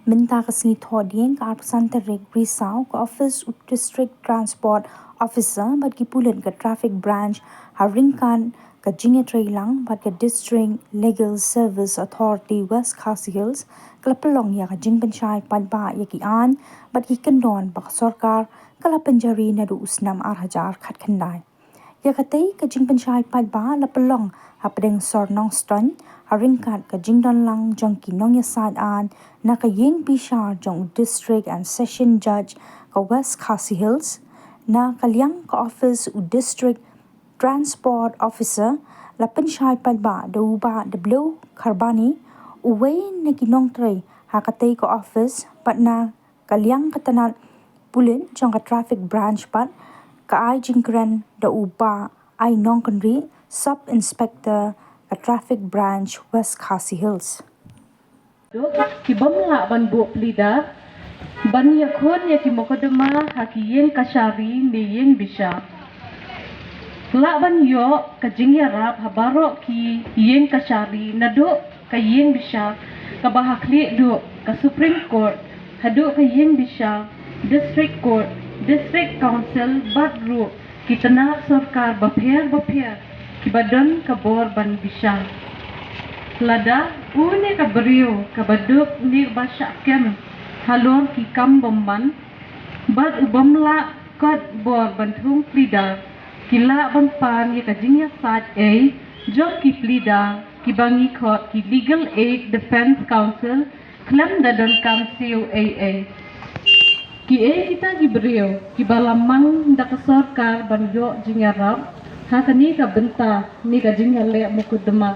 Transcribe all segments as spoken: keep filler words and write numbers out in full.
Mynta ka sngi Thohdieng ka arphew san tarik Risaw, ka office u District Transport Officer bad ki pulit ka Traffic Branch ha ryngkat ka jingïatreilang bad ka District Legal Service Authority West Khasi Hills ka la pynlong ïa ka jingpynshai paidbah ïa ki aiñ bad ki kyndon ba ka sorkar ka la pynjari naduh u snem ar hajar khatkhyndai. Ïa katei ka jingpynshai paidbah la pynlong hapdeng sor Nongstoiñ ha ryngkat ka jingdonlang jong ki nongïasaid aiñ na ka ïing bishar jong u District and Session Judge ka West Khasi Hills. Na ka liang ka office u District Transport Officer la pynshai paidbah da u Bah W Kharbani, uwei na ki nongtrei ha katei ka office, bad na ka liang ka tnat pulit jong ka Traffic Branch pat ka ai jingkren da u Bah I Nongkynrih, Sub Inspector ka Traffic Branch West Khasi Hills. Duk ki bym lah ban buh pleader ban ïakhun ïa ki mukotduma ha ki ïing kashari ne ïing bishar. Lah ban ïoh ka jingïarap ha baroh ki ïing kashari, naduh ka ïing bishar kaba ha khlieh duh ka Supreme Court, haduh ka ïing bishar, District Court, District Council bad ruh ki tnat sorkar bapher bapher kiba don ka bor ban bishar. Lada une ka briew kaba duk ne ba shah kem halor ki kam bymman bad u bym lah kot bor ban thung pleader, ki lah ban pan ïa ka jingïasaid ei jong ki pleader kiba ngi khot ki Legal Aid Defence Counsel khlem da donkam C O A A. Kiei kita ki briew kiba la mang da ka sorkar ban ïoh jingïarap ha kane ka bynta ne ka jingïaleh mukotduma?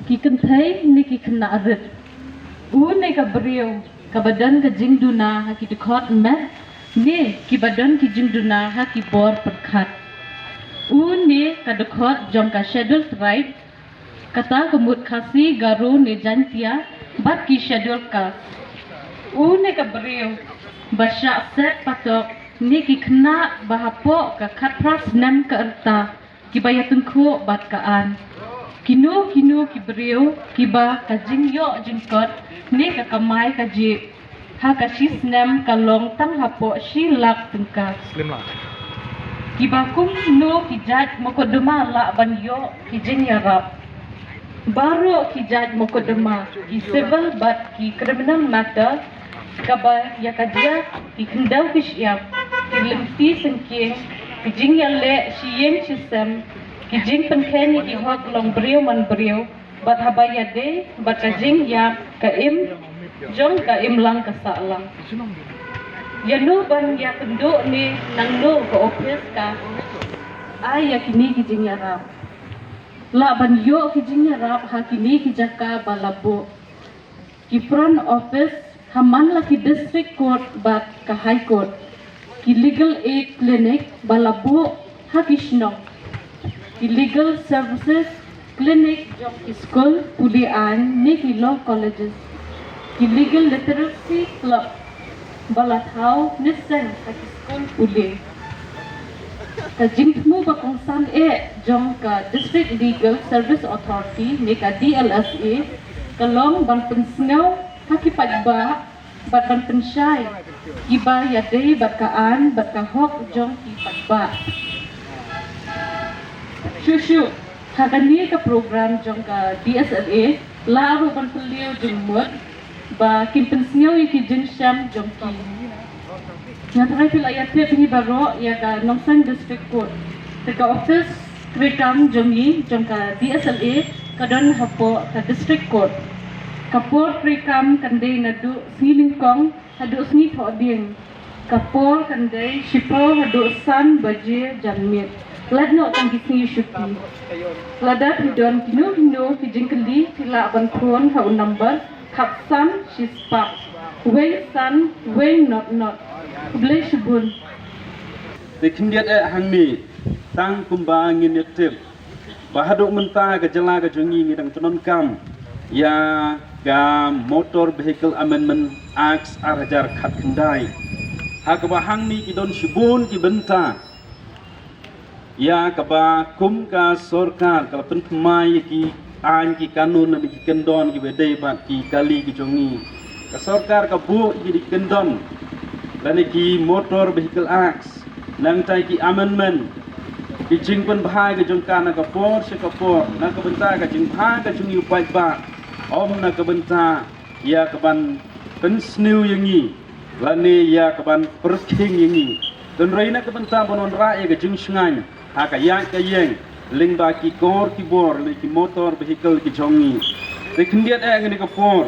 Ki kynthei ne ki khynnah rit. Une ka briew kaba don ka jingduna ha ki dkhot met ne kiba don ki jingduna ha ki bor pyrkhat. Une ka dkhot jong ka Scheduled Tribe, kata ka mut Khasi, Garo ne Jaiñtia bad ki Scheduled Caste. Une ka briew ba shah set patok ne ki khynnah ba hapoh ka khatphra snem ka rta kiba ïatyngkhuh bad ka aiñ. Kino kino ki briew kiba ka jingïoh jingkot ne ka kamai kajih ha ka shi snem ka long tang hapoh shi lak tyngka. Kiba kumno ki jait mukotduma lah ban ïoh ki jingïarap? Baroh ki jait mukotduma, ki civil bad ki criminal matter, kaba ïa ka jia ki khyndew ki shyiap, ki lynti syngkien, ki jingïaleh shi ïing shi sem, ki jingpynkheiñ ïa ki hok long briew man briew, bad haba ïadei bad ka jingïap ka im jong ka imlang ka sahlang. Ïano ban ïakynduh ne nangno ka ophis ka ai ïa kine ki jingïarap? Lah ban ïoh ki jingïarap ha kine ki jaka ba la buh: ki front office ha man la ki District Court bad ka High Court, ki Legal Aid Clinic ba la buh ha ki shnong, ki Legal Services Clinic jong ki skul pule aiñ ne ki law colleges, ki Legal Literacy Club ba la thaw ne seng ha ki skul pule. Ka jingthmu ba kongsan eh jong ka District Legal Service Authority ne ka D L S A ka long ban pynsngew ha ki paidbah bad ban pynshai kiba ïadei bad ka aiñ bad ka hok jong ki paidbah. Shuh shuh ha kane ka program jong ka D S L A lah ruh ban pynliew jingmut ba kin pynsngew ïa ki jingshem jong ki. Nga tharai phi la ïatip hi baroh ïa ka Nongstoiñ District Court. Te ka office treikam jong ngi jong ka D S L A ka don hapoh ka District Court. Ka por treikam kan dei naduh sngi nyngkong haduh sngi thohdieng. Ka por kan dei shiphew haduh san baje janmiet, lait noh tang ki sngi shuti. Lada phi don kino kino ki jingkylli, phi lah ban phone ha u number khatsan shispah wei san wei not not. Khublei shibun. Te khyndiat eh hangne, tang kumba ngin ïatip ba haduh mynta ka jylla ka jong ngi ngi dang pyndonkam ïa ka Motor Vehicle Amendment Act ar hajar khatkhyndai. Ha kaba hangne ki don shibun ki bynta Ïa kaba kum ka sorkar ka la pynthymmai ïa ki aiñ ki kanun na ki kyndon kiba dei bad ki kali ki jong ngi. Ka sorkar ka buh ïa ki kyndon lane ki Motor Vehicle Acts, nangta ki amendment, ki jingpynbha ka jong ka na ka por sha ka por, na ka bynta ka jingbha ka jong ngi u paidbah, ym na ka bynta ïa kaban pynsniew ïa ngi lane ïa kaban pyrkhing ïa ngi. Hynrei na ka bynta ban wanrah ïa ka jingshngaiñ ha ka ïaid ka ïeng lyngba ki kor ki bor lane ki motor vehicle ki jong ngi. Te khyndiat eh ngi na ka por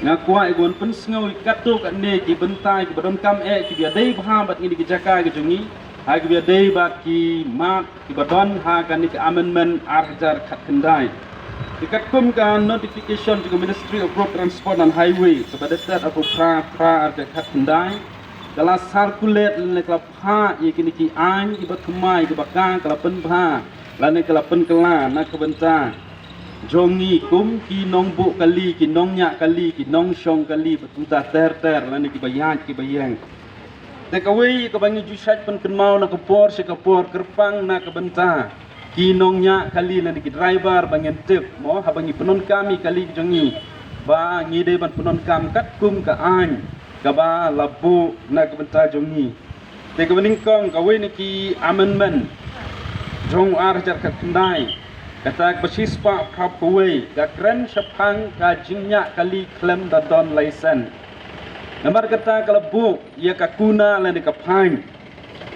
nga kwah ïa kaban pynsngew ïa katto katne ki bynta kiba donkam eh kiba dei bha bad ngi na ki jaka ki jong ngi, ha kiba dei bad ki mat kiba don ha kane ka amendment ar hajar khatkhyndai. Te katkum ka notification jong ka Ministry of Road Transport and Highway kaba dated arphew phra phra ar hajar khatkhyndai, ka la circulate lane ka la phah ïa kine ki aiñ kiba thymmai kiba ka ka la pynbha lane ka la pynkylla na ka bynta jong ngi kum ki nongbuh kali, ki nongñiah kali, ki nongshong kali, bad kumta ter ter lane kiba ïaid kiba ïeng. Te kawei kaba ngi ju shait pynkynmaw na ka por sha ka por kyrpang na ka bynta ki nongñiah kali lane ki driver ba ngin tip mo haba ngi pyndonkam ïa ki kali ki jong ngi ba ngi dei ban pyndonkam katkum ka aiñ kaba la buh na ka bynta jong ngi. Te kaba nyngkong kawei na ki amendment jong u ar hajar khatkhyndai, kata kaba shispah phra phew wei, ka kren shaphang ka jingñiah kali khlem da don license. Namar kata ka la buh ïa ka kuna lane ka fine.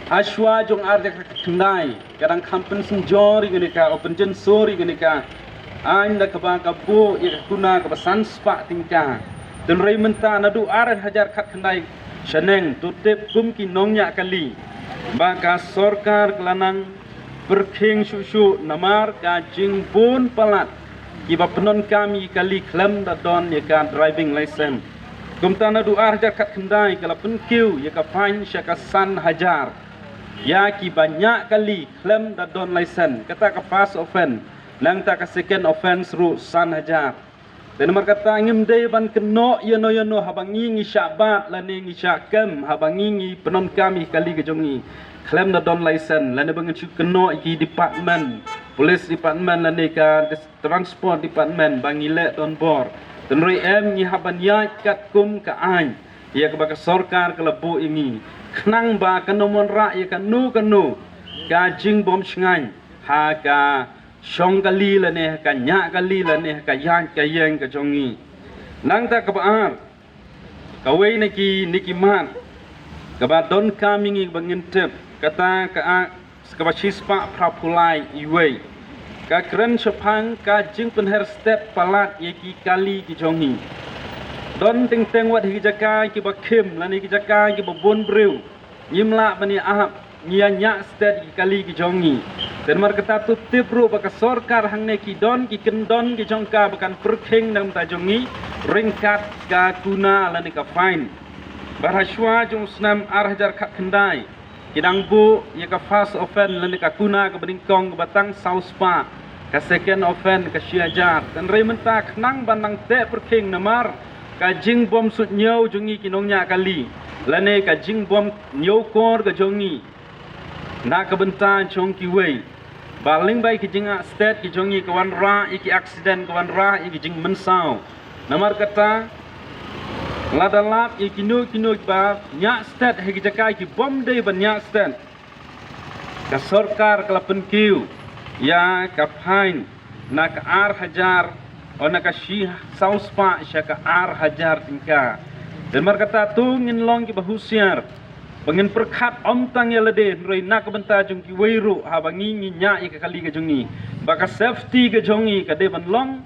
Hashwa jong ar hajar khatkhyndai ka dang kham pynsynjor ïa kane ka, o, pynjynsur ïa kane ka aiñ da kaba ka buh ïa ka kuna kaba san spah tyngka. Hynrei mynta naduh ar hajar khatkhyndai shaneng, to tip kum ki nongñiah kali ba ka sorkar ka la nang pyrkhing shuh shuh namar ka jingbun palat kiba pyndonkam ïa ki kali khlem da don ïa ka driving license. Kumta naduh ar hajar khatkhyndai ka la pynkiew ïa ka fine sha ka san hajar ïa kiba ñiah kali khlem da don license, kata ka first offence, nangta ka second offence ruh san hajar. Te namar kata ngim dei ban kynnoh ïano ïano haba ngi ngi shah bat lane ngi shah kem haba ngi ngi pyndonkam ïa ki kali ka jong ngi khlem da don license, lane ba ngin shu kynnoh ïa ki department, police department lane ka dis-, transport department ba ngi leh donbor. Hynrei em, ngi hap ban ïaid katkum ka aiñ ïa kaba ka sorkar ka la buh ïa ngi, khnang ba kan ym wanrah ïa kano kano ka jingbym shngaiñ ha ka shong kali lane ha ka ñiah kali lane ha ka ïaid ka ïeng ka jong ngi. Nangta kaba ar, kawei na ki, na ki mat kaba donkam ïa ngi ba ngin tip, kata ka Act kaba shispah phra phew lai, iwei, ka kren shaphang ka jingpynher stet palat ïa ki kali ki jong ngi. Don teng teng wat ha ki jaka kiba khim lane ki jaka kiba bun briew, ngim lah ban ïa ap, ngi ïa ñiah stet ïa ki kali ki jong ngi. Te namar kata to tip ruh ba ka sorkar hangne ki don ki kyndon ki jong ka ba kan pyrkhing na ka bynta jong ngi ryngkat ka kuna lane ka fine. Bad hashwa jong u snem ar hajar khatkhyndai ki dang buh ïa ka first offence lane ka kuna kaba nyngkong kaba tang saw spah, ka second offence ka shi hajar. Hynrei mynta khnang ban nang teh pyrkhing namar ka jingbym suidñiew jong ngi ki nongñiah kali lane ka jingbym ñiewkor ka jong ngi na ka bynta jong kiwei, ba lyngba ïa ki jingñiah stet ki jong ngi ka wanrah ïa ki accident, ka wanrah ïa ki jingmynsaw. Namar kata, lada lap ïa kino kino ba ñiah stet ha ki jaka kibym dei ban ñiah stet, ka sorkar ka la pynkiew ïa ka fine na ka ar hajar, o, na ka shi saw spah sha ka ar hajar tyngka. Te namar kata to ngin long kiba husiar ba ngin pyrkhat ym tang ïa lade hynrei na ka bynta jong kiwei ruh haba ngi ngi ñiah ïa ka kali ka jong ngi, ba ka safety ka jong ngi ka dei ban long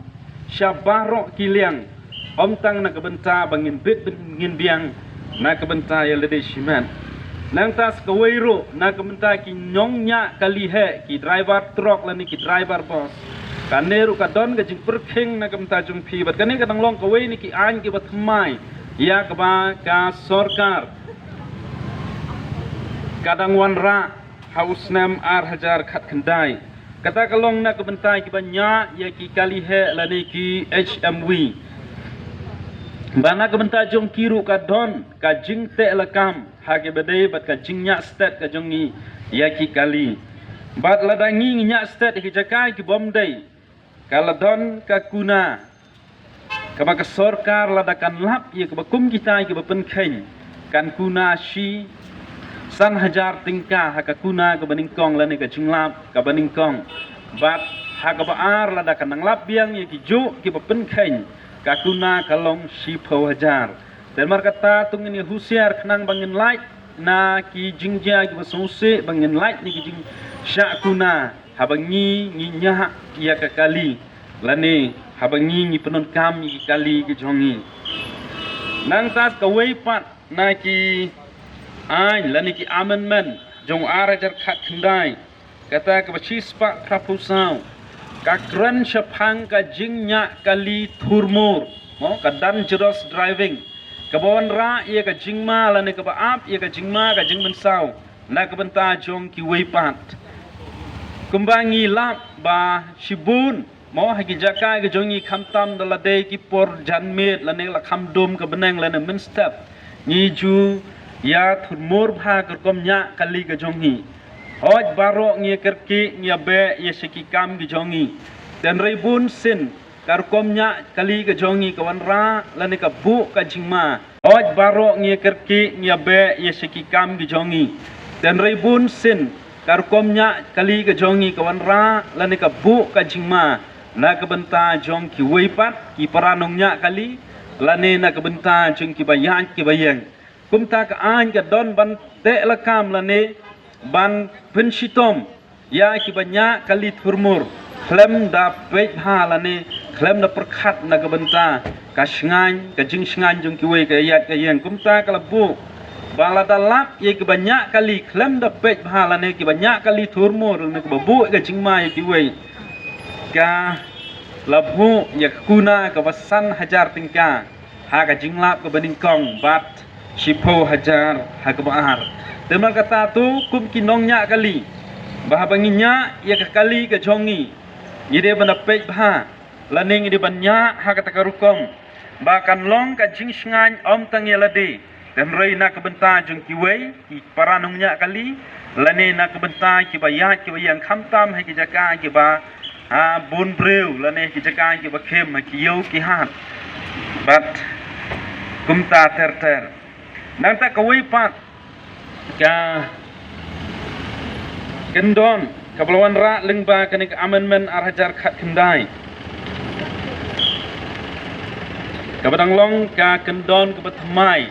sha baroh ki liang, ym tang na ka bynta ba ngin bit ngin biang na ka bynta ïa lade shimet. Nangta sa kawei ruh na ka bynta ki nongñiah kali heh, ki driver truck lane ki driver bus, kane ruh ka don ka jingpyrkhing na ka bynta jong phi. Bad kane ka dang long kawei na ki aiñ kiba thymmai ïa kaba ka sorkar ka dang wanrah ha u snem ar hajar khatkhyndai. Kata ka long na ka bynta kiba ñiah ïa ki kali heh lane ki H M V. Ba na ka bynta jong ki ruh ka don ka jingteh lakam ha kiba dei bad ka jingñiah stet ka jong ngi ïa ki kali. Bad lada ngi ngi ñiah stet ïa ki jaka ki bym dei, ka la don ka kuna kaba ka sorkar lada kan lap ïa kaba kum kita kiba pynkheiñ, kan kuna shi san hajar tyngka ha ka kuna kaba nyngkong lane ka jinglap kaba nyngkong. Bad ha kaba ar lada kan nang lap biang ïa ki juh kiba pynkheiñ, ka kuna ka long shiphew hajar. Te namar kata to ngin ïa husiar khnang ba ngin lait na ki jingjia kiba sngewsih, ba ngin lait na ki jingshah kuna haba ngi ngi ñiah ïa ka kali lane haba ngi ngi pyndonkam ïa ki kali ki jong ngi. Nangta kawei pat na ki aiñ lane ki amendment jong ar hajar khatkhyndai, kata kaba shispah phraphew saw, ka kren shaphang ka jingñiah kali thurmur, mo, ka dangerous driving, kaba wanrah ïa ka jingma lane kaba ap ïa ka jingma ka jingmynsaw na ka bynta jong kiwei pat. Kumba ngi lap ba shibun, mo, ha ki jaka ki jong ngi khamtam da la dei ki por janmiet lane la kham dum ka bneng lane mynstep, ngi ju ïa thurmur bha ka rukom ñiah kali ka jong ngi. Hooid baroh ngi ïa kyrkieh, ngi ïa beh ïa sha ki kam ki jong ngi. Tangba bun sien ka rukom ñiah kali ka jong ngi ka wanrah lane ka buh ka jingma. Hooid baroh ngi ïa kyrkieh, ngi ïa beh ïa sha ki kam ki jong ngi. Tangba bun sien ka rukom ñiah kali ka jong ngi ka wanrah lane ka buh ka jingma na ka bynta jong kiwei pat ki para nongñiah kali lane na ka bynta jong kiba ïaid kiba ïeng. Kumta ka aiñ ka don ban teh lakam lane ban pynshitom ïa kiba ñiah kali thurmur khlem da peit bha lane khlem da pyrkhat na ka bynta ka shngaiñ, ka jingshngaiñ jong kiwei ka ïaid ka ïeng. Kumta ka la buh ba lada lap ïa kiba ñiah kali khlem da peit bha lane kiba ñiah kali thurmur lane kiba buh ka jingma ïa kiwei, ka la buh ïa ka kuna kaba san hajar tyngka ha ka jinglap kaba nyngkong bad shiphew hajar ha kaba ar. Te namar kata to kum ki nongñiah kali, ba haba ngi ñiah ïa ka kali ka jong ngi, ngi dei ban da peit bha lane ngi dei ban ñiah ha kata ka rukom ba kan long ka jingshngaiñ ym tang ïa lade, tangba na ka bynta jong kiwei ki para nongñiah kali lane na ka bynta kiba ïaid kiba ïeng khamtam ha ki jaka kiba, ha, bun briew lane ki jaka kiba khim ha ki ïew ki hat. Bad kumta ter ter. Nangta kawei pat ka kyndon kaba la wanrah lyngba kane ka amendment ar hajar khatkhyndai, kaba dang long ka kyndon kaba thymmai,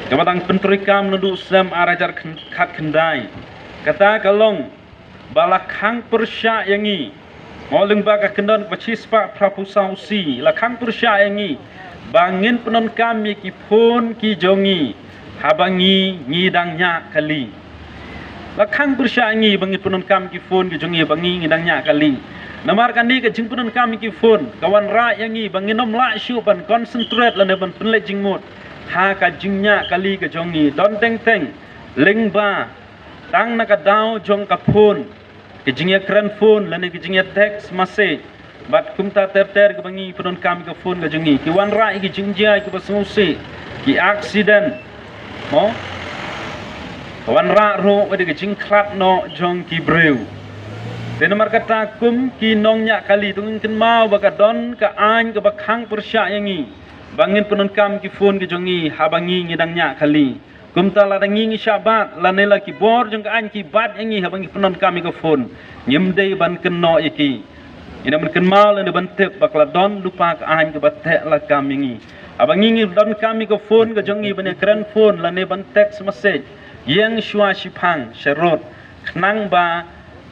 kaba dang pyntreikam naduh snem ar hajar khatkhyndai. Kata ka long ba la khang pyrshah ïa ngi, mo, lyngba ka kyndon kaba shispah phraphew saw C, la khang pyrshah ïa ngi ba ngin pyndonkam ïa ki phone ki jong ngi haba ngi ngi dang ñiah kali. La khang pyrshah ïa ngi ba ngin pyndonkam ki phone ki jong ngi haba ngi ngi dang ñiah kali. Namar kane ka jingpyndonkam ïa ki phone ka wanrah ïa ngi ba ngin ym lah shuh ban concentrate lane ban pynleit jingmut ha ka jingñiah kali ka jong ngi. Don teng teng lyngba tang na ka daw jong ka phone, ka jingïakren phone lane ka jingïa text message. Bad kumta ter ter kaba ngi pyndonkam ka phone ka jong ngi, ki wanrah ïa ki jingjia kiba sngewsih, ki accident, mo, ka wanrah ruh ïa ka jingkhlad noh jong ki briew. Te namar kata kum ki nongñiah kali to ngin kynmaw ba ka don ka aiñ kaba khang pyrshah ïa ngi ba ngin pyndonkam ki phone ki jong ngi haba ngi ngi dang ñiah kali. Kumta lada ngi ngi shah bat lane la ki bor jong ka aiñ ki bat ïa ngi haba ngi pyndonkam ïa ka phone, ngim dei ban kynnoh ïa ki. Ngi dei ban kynmaw lane ban tip ba ka la don lypa ka aiñ kaba teh lakam ïa ngi. Haba ngi ngi donkam ïa ka phone ka jong ngi ban ïakren phone lane ban text message, ïeng shuwa shiphang sharud khnang ba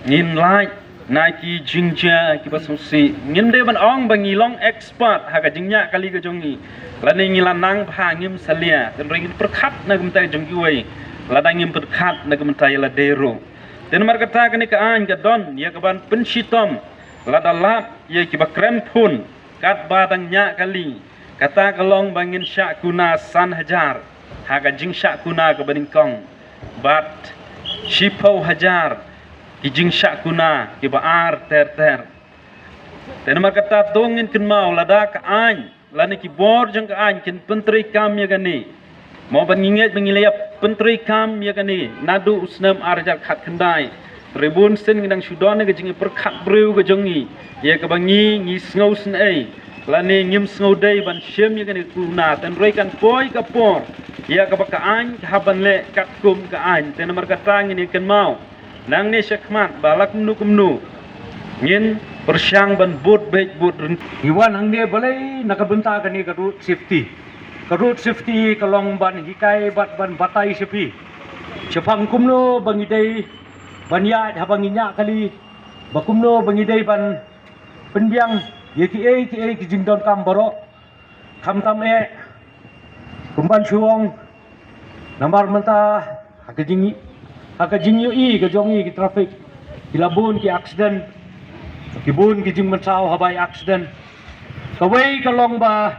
ngin lait na ki jingjia kiba sngewsih. Ngim dei ban ong ba ngi long expert ha ka jingñiah kali ka jong ngi lane ngi la nang bha, ngim salia, tangba ngin pyrkhat na ka bynta jong kiwei lada ngim pyrkhat na ka bynta ïa lade ruh. Te namar kata kane ka aiñ ka don ïa ka ban pynshitom lada lap ïa kiba kren phone katba dang ñiah kali. Kata ka long ba ngin shah kuna san hajar ha ka jingshah kuna kaba nyngkong bad shiphew hajar ki jingshah kuna kiba ar ter ter. Te namar kata to ngin kynmaw lada ka aiñ lane ki bor jong ka aiñ kin pyntreikam ïa kane, mo, ban ngi ngeit ba ngi la ïa pyntreikam ïa kane naduh u snem ar hajar khatkhyndai, Rebun sien ngi dang shu don ka jingpyrkhat briew ka jong ngi, ïa kaba ngi ngi sngew sngewsih lane ngim sngew dei ban shim ïa kane ka corona, hynrei kan poi ka por ïa kaba ka aiñ ka hap ban leh katkum ka aiñ. Te namar kata ngin ïa kynmaw nangne shakhmat ba la kumno kumno ngin pyrshang ban bud beit bud rynti. Ngi wan hangne balei? Na ka bynta kane ka road safety. Ka road safety ka long ban hikai bad ban batai sha phi shaphang kumno ba ngi dei ban ïaid haba ngi ñiah kali, ba kumno ba ngi dei ban pynbiang ïa kiei kiei ki jingdonkam baroh. Khamtam eh, kumban shu ong, namar mynta ha ka jing, ha ka jingïohi ka jong ngi ki traffic, ki la bun ki accident, ki bun ki jingmynsaw haba ïa accident. Kawei ka long ba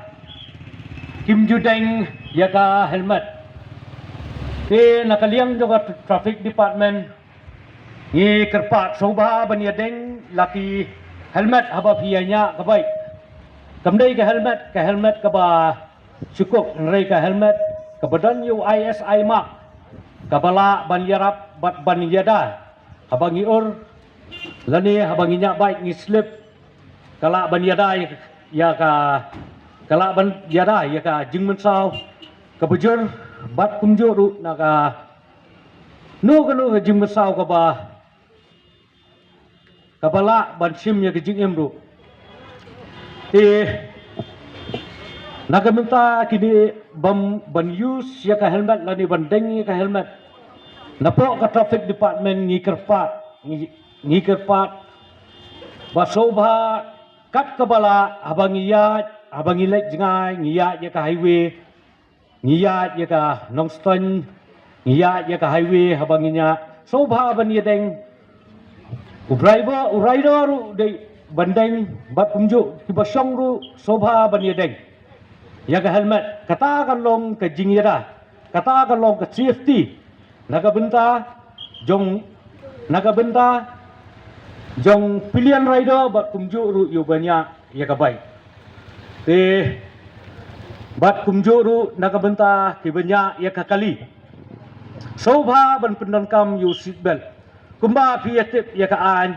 kim ju deng ïa ka helmet. Te na ka liang jong ka traffic department ngi kyrpad sngewbha ban ïa deng la ki helmet haba phi ïa ñiah ka bike. Kam dei ka helmet, ka helmet kaba sukuk, hynrei ka helmet kaba don ïa u I S I mark, kaba lah ban ïarap bad ban ïada haba ngi ur lane haba ngi ñiah bike ngi slip, ka lah ban ïada ïa ka, ka lah ban ïada ïa ka jingmynsaw kaba jur bad kumjuh ruh na ka no ka no ka jingmynsaw kaba, kaba lah ban shim ïa ka jingim ruh. Te na ka bynta kine bym ban use ïa ka helmet lane ban deng ïa ka helmet, napoh ka traffic department ngi kyrpad, ngi, ngi kyrpad ba sngewbha kat kaba lah haba ngi ïaid, haba ngi leit jngai, ngi ïaid ïa ka highway, ngi ïaid ïa ka Nongstoiñ, ngi ïaid ïa ka highway haba ngi ñiah, sngewbha ban ïa deng. U driver, u rider ruh dei ban deng bad kumjuh kiba shong ruh sngewbha ban ïa deng ïa ka helmet. Kata ka long ka jingïada, kata ka long ka safety na ka bynta jong, na ka bynta jong pillion rider bad kumjuh ruh ïa uba ñiah ïa ka bike. Te bad kumjuh ruh na ka bynta kiba ñiah ïa ka kali, sngewbha ban pyndonkam ïa u seat belt. Kumba phi ïa tip ïa ka aiñ,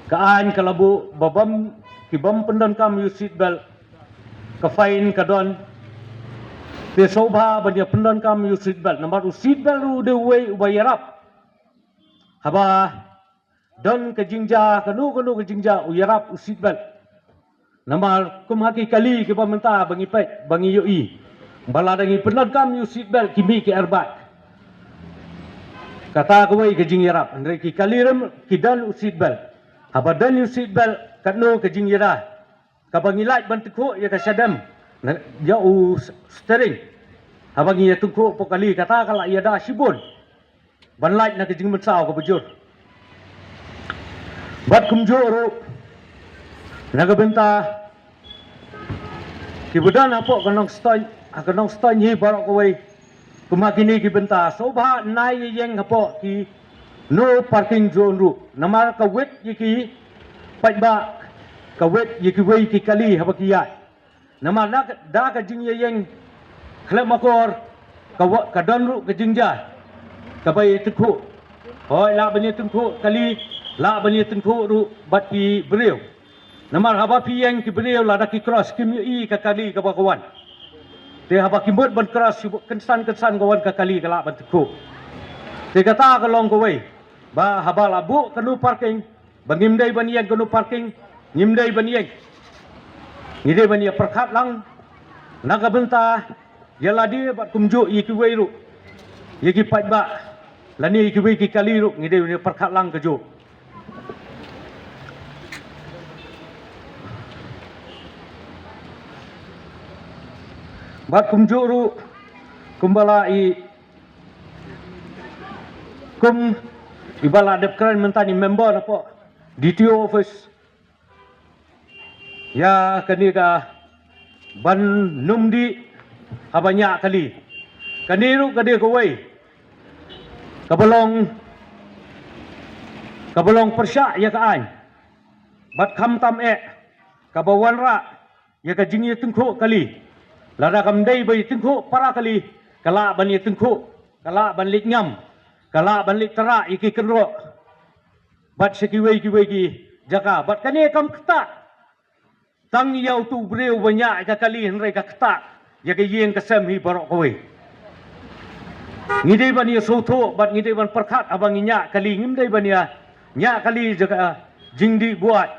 ka aiñ ka la buh ba bym, ki bym pyndonkam ïa u seat belt ka fine ka don. Te sngewbha ban ïa pyndonkam ïa u seat belt, namar u seat belt ruh u dei uwei uba ïarap haba don ka jingjia, kano kano ka jingjia, u ïarap u seat belt. Namar kum ha ki kali kiba mynta ba ngi peit, ba ngi ïohi, ba lada ngi pyndonkam ïa u seat belt ki mih ki airbag. Kata kawei ka jingïarap, hynrei ki kali ruh ki don u seat belt. Haba don u seat belt, katno ka jingïada, kaba ngi lah ban tyngkhuh ïa ka shadem, na, ïa u s-, steering. Haba ngi ïa tyngkhuh hapoh kali, kata ka lah ïada shibun ban lait na ka jingmynsaw kaba jur. Bad kumjuh ruh na ka bynta kiba don hapoh ka Nongstoiñ, ha ka Nongstoiñ hi baroh kawei, kum ha kine ki bynta, sngewbha nai ïa ïeng hapoh ki no parking zone ruh. Namar ka wit ïa ki paidbah, ka wit ïa kiwei ki kali haba ki ïaid. Namar da ka, da ka jingïaïeng khlem akor, ka wa-, ka don ruh ka jingjia kaba ïa tyngkhuh. Hooid, lah ban ïa tyngkhuh kali, lah ban ïa tyngkhuh ruh bad ki briew. Namar haba phi ïeng, ki briew lada ki cross kim ïohi ka kali kaba ka wan. Te haba ki mut ban cross, kynsan kynsan ka wan ka kali, ka lah ban tyngkhuh. Te kata ka long kawei ba haba la buh ka no parking, ba ngim dei ban ïeng ka no parking, ngim dei ban ïeng. Ngi dei ban ïa pyrkhat lang na ka bynta ïa lade bad kumjuh ïa kiwei ruh, ïa ki paidbah lane ïa kiwei ki kali ruh, ngi dei ban ïa pyrkhat lang kajuh. Bad kumjuh ruh, kumba la i, kum iba la dep kren mynta, i member napoh D T O office, ïa kane ka ban nym dih haba ñiah kali. Kane ruh ka dei kawei kaba long, kaba long pyrshah ïa ka aiñ. Bad khamtam eh, kaba wanrah ïa ka jingïatyngkhuh kali. Lada kam dei ba ïatyngkhuh para kali, ka lah ban ïatyngkhuh, ka lah ban leit ngam, ka lah ban leit trah ïa ki kynroh. bad sha kiwei kiwei ki jaka. Bad kane kam ktah tang ïa utu u briew ba ñiah ïa ka kali, hynrei ka ktah ïa ka ïing ka sem hi baroh kawei. Ngi dei ban ïa sngewthuh bad ngi dei ban pyrkhat haba ngi ñiah kali, ngim dei ban ïa ñiah kali jaka jingdih buaid.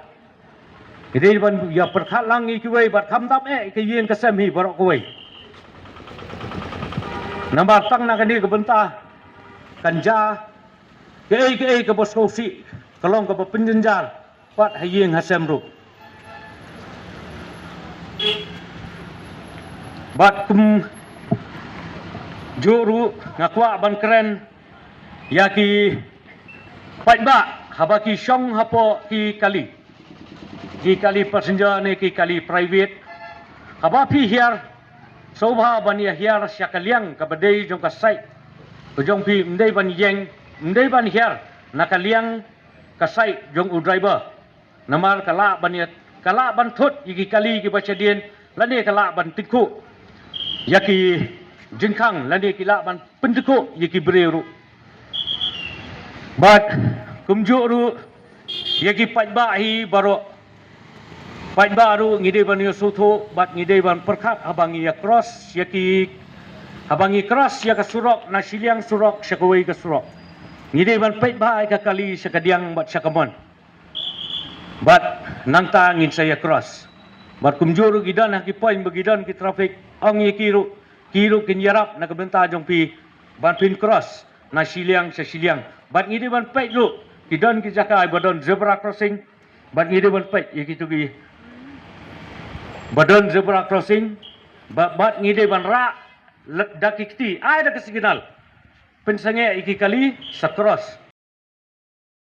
Ngi dei ban ïa pyrkhat lang ïa kiwei bad khamtam eh ka ïing ka sem hi baroh kawei. Namar tang na kane ka bynta kan jia kaei kaei kaba sngewsih, ka long kaba pynjynjar pat ha ïing ha sem ruh. Bad kumjuh ruh nga kwah ban kren ïa ki paidbah haba ki shong hapoh ki kali, ki kali passenger ne ki kali private. Haba phi hiar, sngewbha ban ïa hiar sha ka liang kaba dei jong ka side ka jong phi, ym dei ban ïeng, ym dei ban hiar na ka liang ka side jong u driver. Namar ka lah ban ïa, ka lah ban thut ïa ki kali kiba shadien, lane ka lah ban tyngkhuh ïa ki jingkhang, lane ki lah ban pyntyngkhuh ïa ki briew ruh. Bad kumjuh ruh ïa ki paidbah hi baroh, paidbah ruh ngi dei ban ïa sngewthuh bad ngi dei ban pyrkhat haba ngi ïa cross ïa ki, haba ngi cross ïa ka surok na shiliang surok sha kawei ka surok. Ngi dei ban peit bha ïa ka kali sha ka diang bad sha ka mon. Bad nangta ngin sa ïa cross. Bad kumjuh ruh ki don ha ki point ba ki don ki traffic, ong ïa ki ruh, ki ruh kin ïarap na ka bynta jong phi ban phin cross na shiliang sha shiliang. Bad ngi dei ban peit ruh, ki don ki jaka ba don zebra crossing, bad ngi dei ban peit ïa kito ki ba don zebra crossing, ba, bad ngi dei ban rah da ki kti, ai da ka signal, pynsangeh ïa ki kali sa cross.